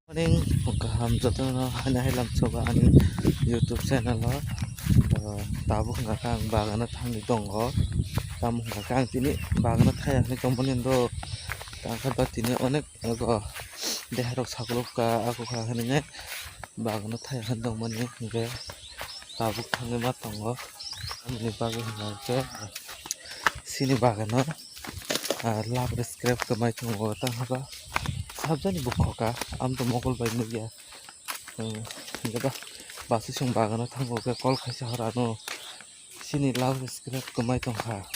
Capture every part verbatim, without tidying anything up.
Morning, kaham jotono haino hai lamsogo ani YouTube channel o. To, tabuk hwnkha khe ang bagano thangwi tongo. Tamo hwnkha khe ang tini bagano thaya hinwi tongmani do. Tangkhe ba tini onek ego deharok sakolok ka, ako ka hinwi bagano thaya hinwi tongmani hwnkhe tabuk thangwi ma tongo. Aboni bagwi hwnkha khe chini bagano, ah, lab scrap kwmai tongo, tang haba sabjani bukhoka, amto mokol bai nukya. Hmm, hwnkhe ba, basi chwng bagano thango khe kol khaisa hor ano chini lab scrap kwmai tongkha.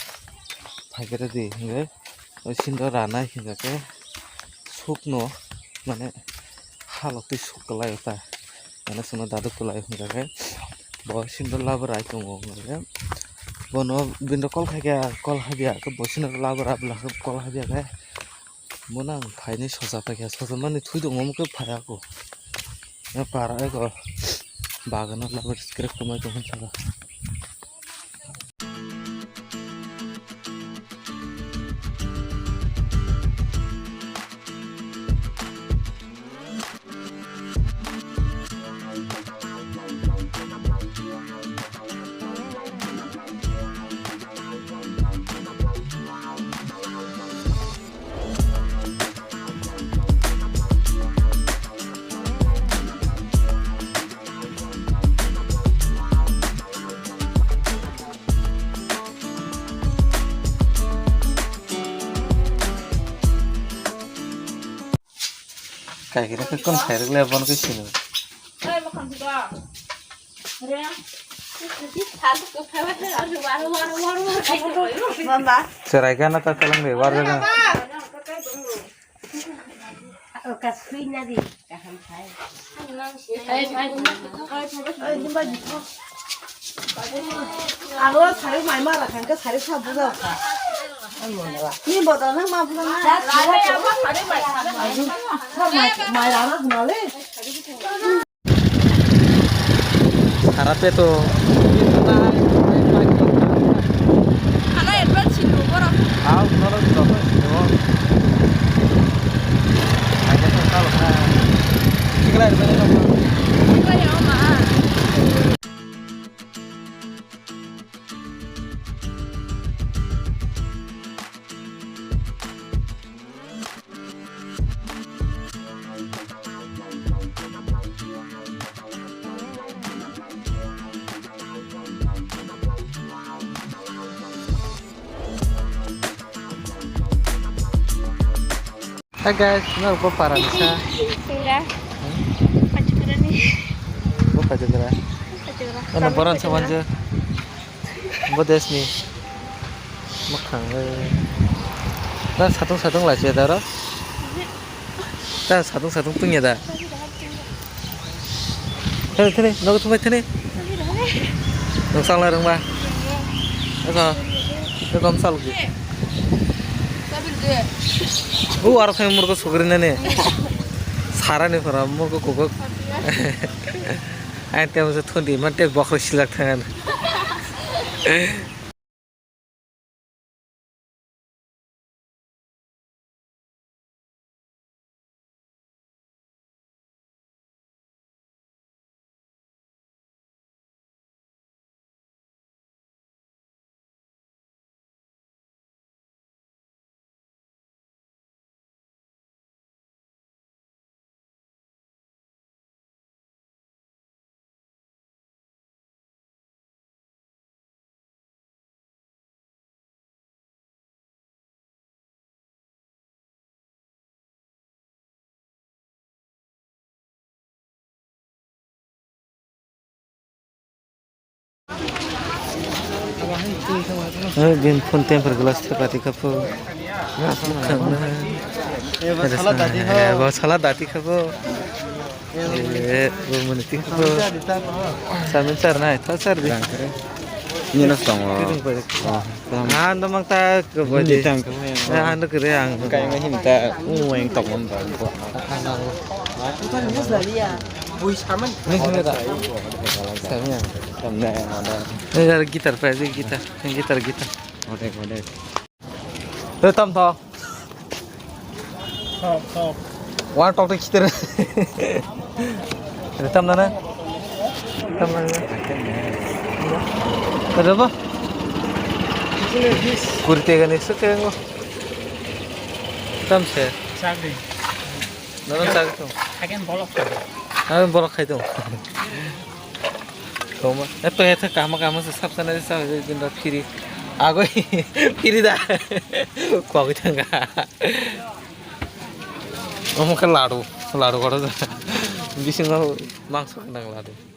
Phaikhe ready hwnkhe, o sindor ranai hwnkha khe sukno, mane, halok twi suk kwlaio ta. Mane, chwngno dadu kwlaio hwnkha khe, bo sindor lab rai tongo hwnkha khe, bono bini kol khaikhe, kol habya khe, bo sindor lab rabla khe kol habya khe, bono ang phainwi soja paikha, soja mani thwi tongma khe phai ako. Para eko bagano lab scrap kwmai tongkha saka. Kaikhira khe kon khairok le bono khe sini. Mama. Cherai gana ta kalang de, warga gana. Aro sari mai mara khan ka sari sa buja kha. Ni bodol na ma buja na. Mai rana guna le. Sara peto. Hana advance sinu borok. Hao, borok joto sinu. Aja to kalo kha. Sikla advance no. Sikla ya ma. Hi guys, no bo para ni sa. Singa. Pachukura ni. Bo pachukura. Pachukura. Ano boran sa wanja. Bo desni. Mwkhang, eh. Da satung satung lai se da ro. Da satung satung tungya da. Thani, thani, nogo thumai thani. Noksang lai rwngba. Eko. Eko msal ki. U aro thai murko sugri nani. Sara ni phara murko kukuk. Ai temo se thondi man tek bokhro silak thangan. Eh, bin phone temper glass te pati kapo. Khangna. Eh, bo sala dati ho. Eh, bo sala dati kapo. Eh, bo mani ti kapo. Samin sar nai, ta sar di. Ni nas tong. Ah, no mang ta ko bo di. Ah, no kre ang. Kai ma hin ta, u weng tok mam ba. Ni hne da. Samin. Tamne ada. Ni dar guitar pa, guitar, guitar, guitar. Ode, ode. Eh, tam tho. Thok, thok. Wan tok tok khitere. Tam na na. Tam na na. Ada apa? Kurte gani suka ngo. Tam se. Sagri. Nana sagri tu. Agen bolok tu. Agen bolok khai tu. Koma. Eto eto kama kama se sab sana sa din da phiri. Agoi phiri da. Kogoi thanga. Omo khe ladu, ladu kotor. Bisingo mangso nang ladu.